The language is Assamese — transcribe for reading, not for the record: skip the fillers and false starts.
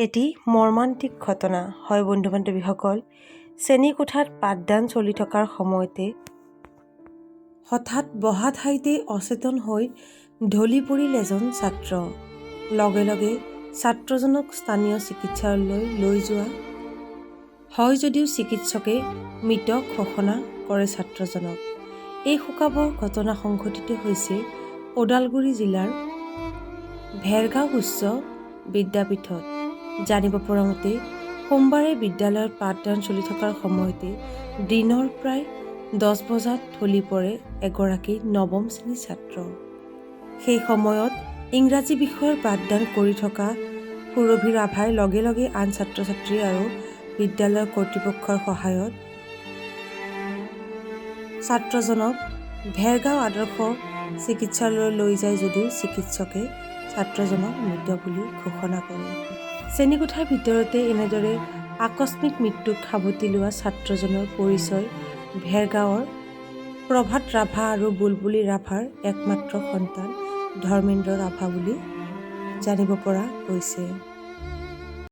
এটি মৰ্মান্তিক ঘটনা। হয় বন্ধু বান্ধৱীসকল, শ্ৰেণীকোঠাত পাঠদান চলি থকাৰ সময়তে হঠাৎ বহা ঠাইতে অচেতন হৈ ঢলি পৰিল এজন ছাত্ৰ। লগে লগে ছাত্ৰজনক স্থানীয় চিকিৎসালয়লৈ লৈ যোৱা হয় যদিও চিকিৎসকে মৃত ঘোষণা কৰে ছাত্ৰজনক। এই শোকাৱহ ঘটনা সংঘটিত হৈছে ওদালগুৰি জিলাৰ ভেৰগাঁও উচ্চ বিদ্যাপীঠত। জানিব পৰা মতে, সোমবাৰে বিদ্যালয়ত পাঠদান চলি থকাৰ সময়তে দিনৰ প্ৰায় 10 বজাত ঢলি পৰে এগৰাকী নৱম শ্ৰেণীৰ ছাত্ৰ। সেই সময়ত ইংৰাজী বিষয়ৰ পাঠদান কৰি থকা সুৰভি ৰাভাই লগে লগে আন ছাত্ৰ ছাত্ৰী আৰু বিদ্যালয়ৰ কৰ্তৃপক্ষৰ সহায়ত ছাত্ৰজনক ভেৰগাঁও আদৰ্শ চিকিৎসালয়লৈ লৈ যায় যদিও চিকিৎসকে ছাত্ৰজনক মৃত বুলি ঘোষণা কৰে। শ্ৰেণীকোঠাৰ ভিতৰতে এনেদৰে আকস্মিক মৃত্যুক সাৱটি লোৱা ছাত্ৰজনৰ পৰিচয় ভেৰগাঁৱৰ প্ৰভাত ৰাভা আৰু বুলবুলি ৰাভাৰ একমাত্ৰ সন্তান ধৰ্মেন্দ্ৰ ৰাভা বুলি জানিব পৰা গৈছে।